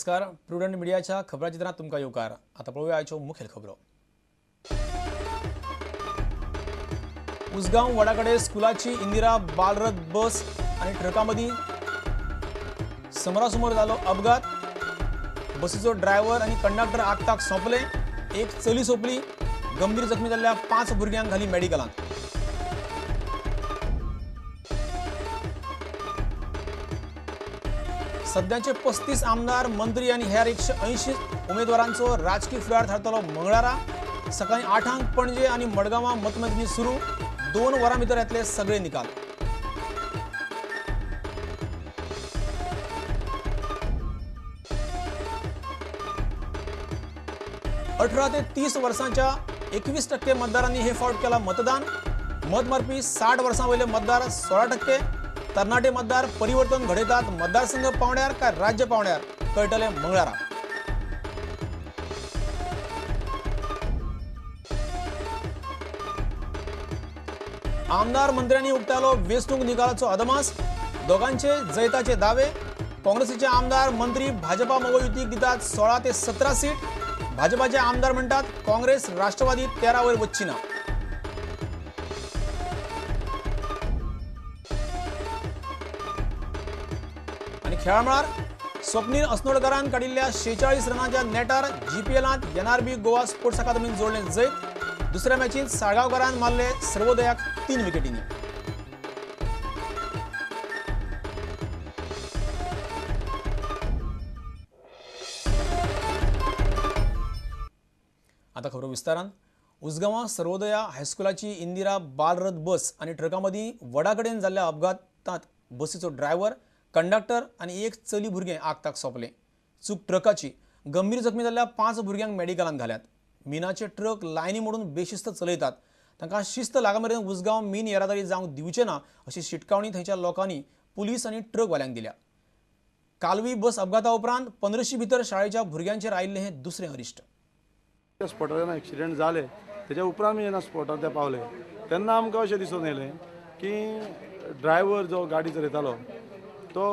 नमस्कार, प्रुडंट मिडियाच्या खबराचित्रांत तुमकां येवकार. आतां पळोवया आयच्यो मुखेल खबरो. उसगांव वडाकडे स्कुलाची इंदिरा बालरथ बस आनी ट्रका मदीं समोरासमोर जालो अपघात. बसीचो ड्रायव्हर आनी कंडक्टर आगताक सोंपले. एक चली सोंपली. गंभीर जखमी जाल्ल्या 5 भुरग्यांक घाली मेडिकलांत. सद्याचे 35 आमदार, मंत्री आनी हेर 180 उमेदवारांचो राजकी फुडार थारतलो मंगळारा. सकाळी 8 पणजे आनी मडगांवां मतमेजणी सुरू. 2 वरां भितर येतले सगळे निकाल. अठरा ते 30 वर्सांच्या 21% मतदारांनी हे फावट केला मतदान. मत मारपी 60 वर्सां वयले मतदार 16%. तरणाटे मतदार परिवर्तन घडयतात मतदारसंघ पावंड्यार काय राज्य पावंड्यार कळटले मंगळारा. आमदार मंत्र्यांनी उक्तायलो वेंचणूक निकालाचो अदमास. दोगांचे जैताचे दावे. काँग्रेसीचे आमदार मंत्री भाजपा मगो युतीक दितात 16 ते 17 सीट. भाजपाचे आमदार म्हणटात काँग्रेस राष्ट्रवादी 13 वयर वच्ची ना. आनी खेळा मळार स्वप्नील अस्नोडकारान काडिल्ल्या 46 रनांच्या नेटार जीपीएलांत एनआरबी गोवा स्पोर्ट्स अकादमीन जोडलें जैत. दुसऱ्या मॅचींत साळगांवकारान मारले सर्वोदयाक 3 विकेटींनी. आता खबरो विस्तारान. उसगांवां सर्वोदया हायस्कुलाची इंदिरा बालरथ बस आनी ट्रका मदीं वडा कडेन जाल्ल्या अपघातांत बसीचो ड्रायव्हर, कंडक्टर आनी एक चली भुरगें आगताक सोंपलें. चूक ट्रकाची. गंभीर जखमी जाल्ल्या 5 भुरग्यांक मेडिकलांत घाल्यात. मिनाचे ट्रक लायनी मोडून बेशिस्त चलयतात. तांकां शिस्त लागा मेरेन उसगांव मीन येरादारी जावंक दिवचे ना अशी शिटकावणी थंयच्या लोकांनी पुलीस आनी ट्रकवाल्यांक दिल्या. कालवी बस अपघाता उपरांत 15 भितर शाळेच्या भुरग्यांचेर आयिल्लें हें दुसरें अरिश्ट. त्या स्पॉटार जेन्ना एक्सिडंट जाले तेच्या उपरांत आमी जेन्ना स्पॉटार ते पावले तेन्ना आमकां अशें दिसून येयलें की ड्रायव्हर जो गाडी चलयतालो तो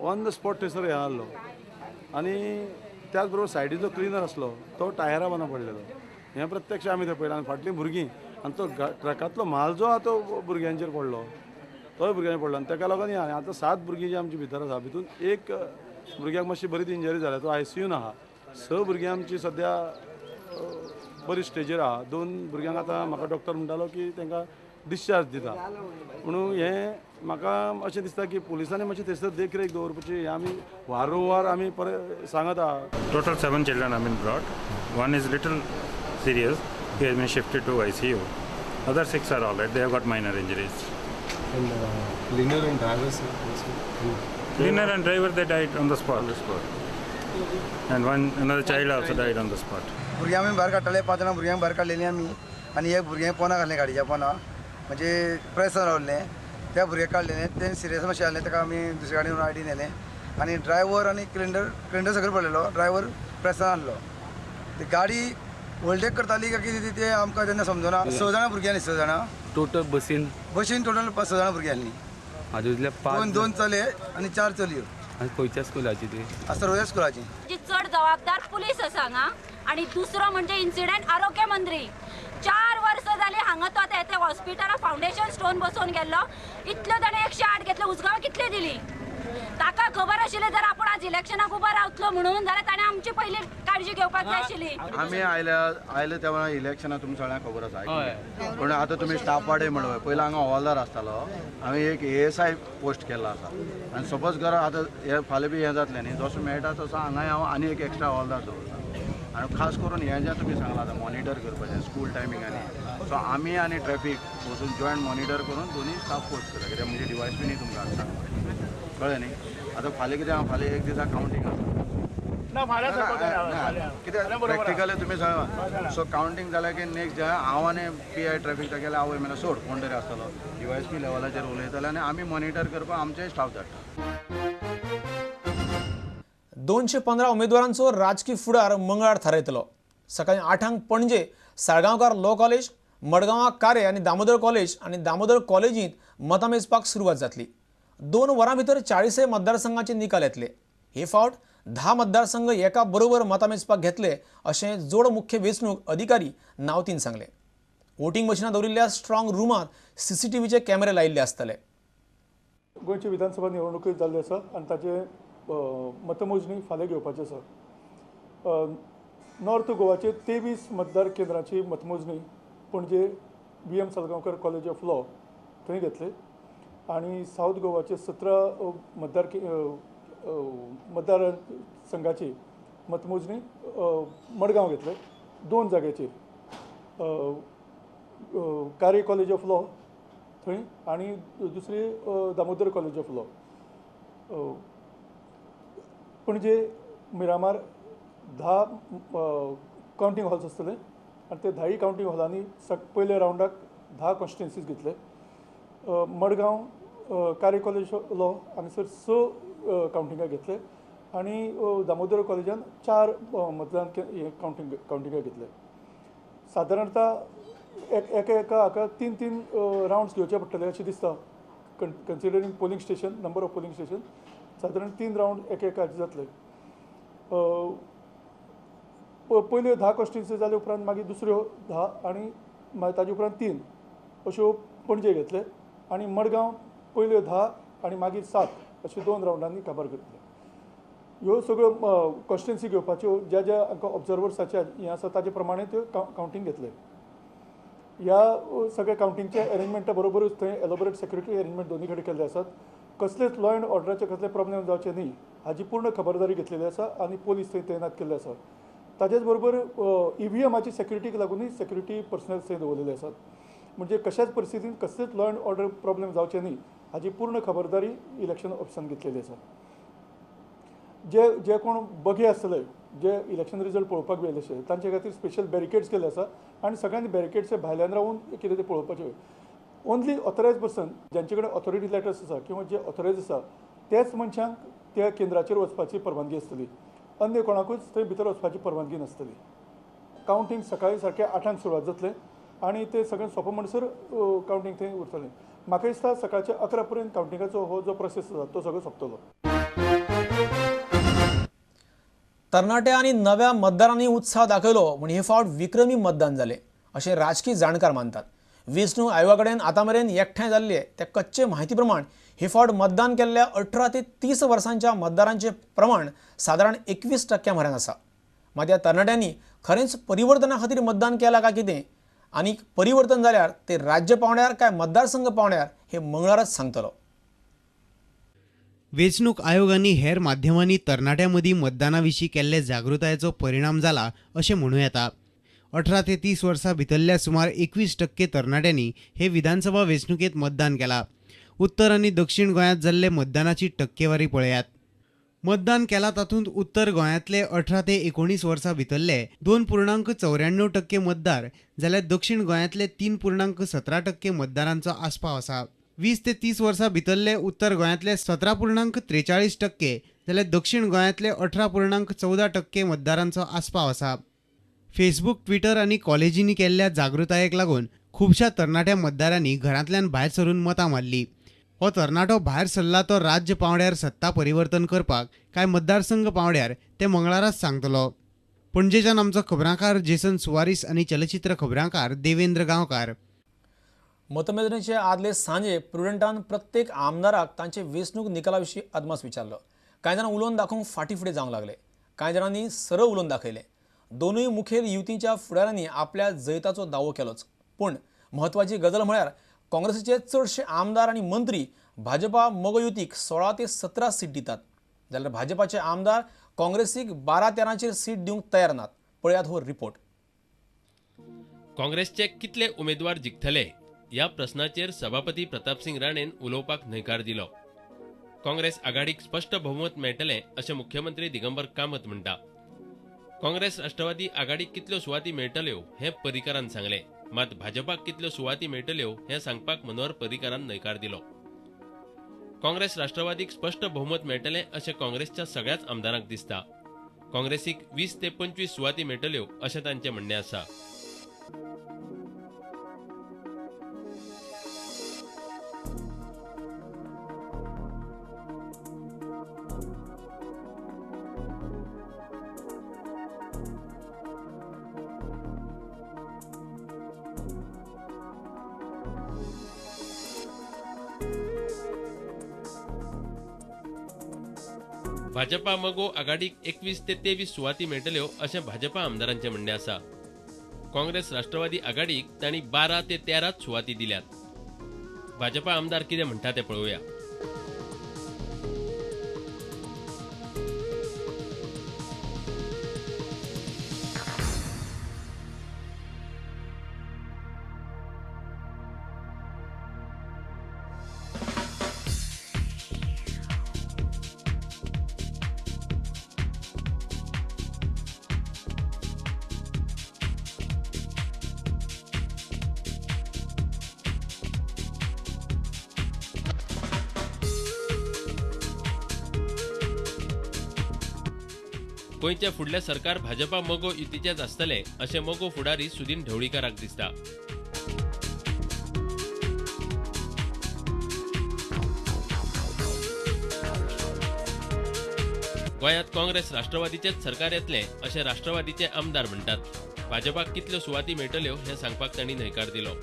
ऑन the spot थंयसर हें आहलो आनी त्याच बरोबर सायडीचो क्लिनर आसलो तो टायरा बांदा पडलेलो. हें प्रत्यक्ष आमी थंय पळयलां. आनी फाटलीं भुरगीं आनी तो ट्रकांतलो म्हाल जो आहा तो भुरग्यांचेर पडलो, तोय भुरग्यांचेर पडलो आनी ताका लागून हें आतां 7 भुरगीं जी आमची भितर आसा भितून एक भुरग्याक मातशी बरीच इंजरी जाल्या, तो आयसीयून आहा. 6 भुरगीं आमची सद्या बरी स्टेजीर आहा. 2 भुरग्यांक आतां म्हाका डॉक्टर म्हणटालो की तांकां डिस्चार्ज दिता. म्हणून हें म्हाका अशें दिसता की पुलिसांनी मातशी थंयसर देखरेख दवरपाची. हें आमी वारंवार आमी परत सांगत आहा. Total 7 children have been brought. 1 is little serious. He has been shifted to ICU. Other 6 are all right. They have got minor injuries. And cleaner and drivers also? Cleaner and driver, they died on the spot. On the spot. And another child also died on the spot. भुरग्यां आमी भायर काडटाले, 5 जाणां भुरग्यांक भायर काडलेलीं आमी आनी एक भुरगें पोना घातलें गाडयेच्या पोना, म्हणजे प्रेसान रावलें. त्या भुरग्याक काडलेलें, तें सिरियस मातशें आसलें, ताका आमी दुसऱ्या गाडयेन आयडी नेलें. आनी ड्रायव्हर आनी क्लिनर सगळें पडलेलो, ड्रायव्हर प्रेसान आहलो. ती गाडी ओवरटेक करताली काय कितें तें आमकां तेन्ना समजना. 6 जाणां भुरगीं आसलीं, 6 जाणां टोटल बसीन, बशीन टोटल 6 जाणां भुरगीं आसलीं. हातूंतले 2 चले आनी 4 चलयो. आनी खंयच्या स्कुलाची ती? सर्वोदया स्कुलाची. चड जबाबदार पुलीस आसा हांगा. आनी दुसरो म्हणजे इन्सिडंट आरोग्य मंत्री. 4 वर्सां जाली हांगा तो आतां येता हॉस्पिटलाक फावंडेशन स्टोन बसोवन गेल्लो. इतल्यो ताणें 108 घेतले, उसगांव कितले दिली ताका खबर आशिल्लें. जर आपूण आज इलेक्शनाक उबो रावतलो म्हणून जाल्यार ताणें आमची पयली काळजी घेवपाक जाय आशिल्ली. आमी आयले तेन्ना इलेक्शनां तुमकां सगळ्यांक खबर आसा. पूण आतां तुमी स्टाफ वाडय म्हणून पयलीं हांगा हवालदार आसतालो, हांवें एक एएसआय पोस्ट केल्लो आसा. आनी सपोज कर आतां हें फाल्यां बी हें जातलें न्ही, जसो मेळटा तसो हांगाय हांव आनी एक एक्स्ट्रा हवालदार दवरता. आनी खास करून हें जें तुमी सांगलां आतां मॉनिटर करपाचें स्कूल टायमींग आनी सो आमी आनी ट्रॅफीक वचून जॉयंट मॉनिटर करून दोनूय स्टाफ पोस्ट करता. कित्याक म्हणजे डिवायस बी न्ही तुमकां आतां सांगपाचें, कळ्ळें न्ही. आतां फाल्यां कितें आहा, फाल्यां एक दिसा कावंटींग आसा. कित्याक प्रॅक्टिकली तुमी सांगा. सो कावंटींग जालें की नेक्स्ट डे हांव आनी पी I traffic तागेले आवय म्हणल्यार सोड कोण तरी आसतलो डीवायएसपी लेवलाचेर उलयतले आनी आमी मॉनिटर करपाक आमचेय स्टाफ धाडटा. 215 उमेदवारांचो राजकी फुडार मंगळार थारायतलो. सकाळी 8 पणजे साळगांवकार लॉ कॉलेज, मडगांवां कारे आनी दामोदर कॉलेज आनी दामोदर कॉलेजींत मतां मेजपाक सुरवात जातली. 2 वरां भितर 40 मतदारसंघाचे निकाल येतले. हे फावट 10 मतदारसंघ एका बरोबर मतां मेजपाक घेतले अशें जोड मुख्य वेंचणूक अधिकारी नावतीन सांगलें. वोटिंग मशिनां दवरिल्ल्या स्ट्रॉंग रुमांत सीसीटीव्हीचे कॅमेरे लायिल्ले आसतले. गोंयची विधानसभा निवडणूक जाल्ली आसा आनी ताचे मतमोजणी फाल्यां घेवपाची आसा. नॉर्थ गोवाचे 23 मतदार केंद्रांची मतमोजणी Panaji V M Salgaonkar college of law थंय घेतले आनी सावथ गोवाचे 17 मतदार संघाची मतमोजणी मडगांव घेतले 2 जाग्याचेर, कारे कॉलेज ऑफ लॉ थंय आनी दुसरी Damodar college of law. Panaji Miramar 10 counting halls आसतले आनी ते 10 कावंटींग हॉलांनी पयल्या रावंडाक 10 कॉन्स्टिट्युएन्सीज घेतले. मडगांव कारे कॉलेज ऑफ लॉ हांगासर 6 कावंटिंगाक घेतले आनी दामोदर कॉलेजान 4 मतदान कावंटिंगाक घेतले. सादारणता एका एका हाका 3-3 रावंड्स घेवचे पडटले अशें दिसता. Considering polling station, number of polling station, सादारण 3 रावंड एका एकाचे जातले. पयल्यो 10 कॉन्स्टिट्युएन्सी जाले उपरांत मागीर दुसऱ्यो 10 आनी मागीर ताजे उपरांत 3 अश्यो पणजे घेतले आनी मडगांव पयल्यो 10 आनी मागीर 7 अशे 2 रावंडांनी काबार करतले. ह्यो सगळ्यो कॉन्स्टिट्युएन्सी घेवपाच्यो ज्या ज्या हांकां ऑब्जर्वर्साचे हें आसा ताजे प्रमाणे त्यो कावंटींग घेतले. ह्या सगळ्या कावंटिंगच्या अरेंजमेंटा बरोबरूच थंय एलोबरेट सेक्युरिटी अरेंजमेंट दोनी कडेन केल्ले आसात. कसलेच लॉ एंड ऑर्डराचे कसले प्रॉब्लेम जावचे न्ही हाजी पूर्ण खबरदारी घेतलेली आसा आनी पोलीस थंय तैनात केल्ले आसात. ताजेच बरोबर ईव्हीएमाची सेक्युरिटीक लागूनय सेक्युरिटी पर्सनल थंय दवरलेले आसात. म्हणजे कशाच परिस्थितीन कसलेच लॉ एंड ऑर्डर प्रॉब्लेम जावचे न्ही हाजी पूर्ण खबरदारी इलेक्शन ऑफिसान घेतलेली आसा. जे जे कोण बगे आसतले जे इलेक्शन रिजल्ट पळोवपाक बी आयले तांचे खातीर स्पेशल बॅरिकेड्स केल्ले आसा आनी सगळ्यांनी बॅरिकेड्स भायल्यान रावून कितें तें पळोवपाचें. ओन्ली ऑथरायज पर्सन ज्यांचे कडेन ऑथॉरिटी लेटर्स आसा किंवा जे ऑथरायज आसा त्याच मनशांक त्या केंद्राचेर वचपाची परवानगी आसतली, अन्य कोणाकूच थंय भितर वचपाची परवानगी नासतली. कावंटींग सकाळी सारकें 8 सुरवात जातलें आनी ते सगळें सोंपो म्हणसर कावंटींग थंय उरतलें. म्हाका दिसता सकाळच्या 11 पर्यंत कावंटिंगाचो हो जो प्रोसेस आसा तो सगळो सोंपतलो. तरणाट्या आनी नव्या मतदारांनी उत्साह दाखयलो म्हूण हे फावट विक्रमी मतदान जालें अशें राजकी जाणकार मानतात. वेंचणूक आयोगा कडेन आतां मेरेन एकठांय जाल्ले त्या कच्चे म्हायती प्रमाण हे फावट मतदान केल्ल्या 18 ते 30 वर्सांच्या मतदारांचें प्रमाण सादारण 21% म्हऱ्यान आसा. मात ह्या तरणाट्यांनी खरेंच परिवर्तना खातीर मतदान केलां काय कितें आनी परिवर्तन जाल्यार ते राज्य पावंड्यार काय मतदारसंघ पावंड्यार हे मंगळारच सांगतलो. वेंचणूक आयोग आनी हेर माध्यमांनी तरणाट्यां मदीं मतदाना विशीं केल्ले जागृतायेचो परिणाम जाला अशें म्हणूं येता. 18 ते 30 वर्सां भितरल्या सुमार 21% तरणाट्यांनी हे विधानसभा वेंचणुकेंत मतदान केलां. उत्तर आनी दक्षिण गोंयांत जाल्ले मतदानाची टक्केवारी पळयात. मतदान केलां तातूंत उत्तर गोंयांतले 18 ते 19 वर्सां भितरले 2.94% मतदार जाल्यार दक्षिण गोंयांतले 3.17% मतदारांचो आस्पाव आसा. 20 ते 30 वर्सां भितरले उत्तर गोंयांतले 17.43% जाल्यार दक्षिण गोंयांतले 18.14% मतदारांचो आस्पाव आसा. फेसबूक, ट्विटर आनी कॉलेजींनी केल्ल्या जागृतायेक लागून खुबश्या तरणाट्या मतदारांनी घरांतल्यान भायर सरून मतां मारली. हो तरणाटो भायर सरला तो राज्य पावंड्यार सत्ता परिवर्तन करपाक काय मतदारसंघ पावंड्यार ते मंगळाराच सांगतलो. पणजेच्यान आमचो खबरांकार जेसन सुवारीस आनी चलचित्र खबरांकार देवेंद्र गांवकार. मतमेजणीचे आदले सांजे प्रुडंटान प्रत्येक आमदाराक तांचे वेंचणूक निकाला विशीं अदमास विचारलो. कांय जाणां उलोवन दाखोवंक फाटीं फुडें जावंक लागले, कांय जाणांनी सरळ उलोवन दाखयलें. दोनूय मुखेल युतीच्या फुडाऱ्यांनी आपल्या जैताचो दावो केलोच, पूण म्हत्वाची गजाल म्हळ्यार काँग्रेसीचे चडशे आमदार आनी मंत्री भाजपा मगो युतीक 16 ते 17 सीट दितात, जाल्यार भाजपाचे आमदार काँग्रेसीक 12-13चेर सीट दिवंक तयार नात. पळयात हो रिपोर्ट. काँग्रेसचे कितले उमेदवार जिखतले ह्या प्रश्नाचेर सभापती प्रतापसिंग राणेन उलोवपाक न्हयकार दिलो. काँग्रेस आघाडीक स्पश्ट बहुमत मेळटलें अशें मुख्यमंत्री दिगंबर कामत म्हणटा. काँग्रेस राष्ट्रवादी आघाडीक कितल्यो सुवाती मेळटल्यो हें पर्रीकारान सांगलें, मात भाजपाक कितल्यो सुवाती मेळटल्यो हें सांगपाक मनोहर पर्रीकारान न्हयकार दिलो. काँग्रेस राष्ट्रवादीक स्पश्ट बहुमत मेळटलें अशें काँग्रेसच्या सगळ्याच आमदारांक दिसता. काँग्रेसीक 20 ते 25 सुवाती मेळटल्यो अशें तांचें म्हणणें आसा. भाजपा मगो आघाडीक 21 ते 23 सुवाती मेळटल्यो अशें भाजपा आमदारांचें म्हणणें आसा. काँग्रेस राष्ट्रवादी आघाडीक तांणी 12 ते 13 सुवाती दिल्यात. भाजपा आमदार कितें म्हणटा तें पळोवया. गोंयच्या फुडलें सरकार भाजपा मगो युतीचेंच आसतलें अशें मगो फुडारी सुदीन ढवळीकाराक दिसता. गोंयांत काँग्रेस राष्ट्रवादीचेंच सरकार येतलें अशें राष्ट्रवादीचे आमदार म्हणटात. भाजपाक कितल्यो सुवाती मेळटल्यो हें सांगपाक तांणी न्हयकार दिलो.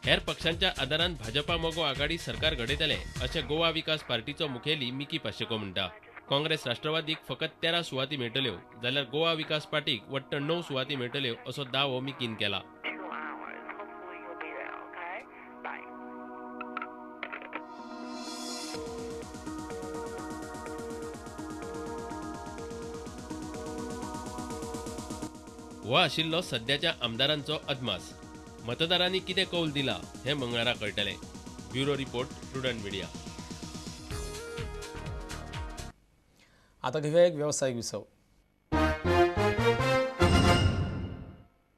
हेर पक्षांच्या आदारान भाजपा मगो आघाडी सरकार घडयतले अशें गोवा विकास पार्टीचो मुखेली मिकी पाशेको म्हणटा. काँग्रेस राष्ट्रवादीक फकत 13 सुवाती मेळटल्यो जाल्यार गोवा विकास पार्टीक वट्ट 9 सुवाती मेळटल्यो असो दावो मिकीन केला. हो आशिल्लो सद्याच्या आमदारांचो अदमास. मतदारांनी कितें कौल दिला हें मंगळारा कळटलें. Bureau report, Prudent Media. आता घेऊया एक व्यावसायिक विसव.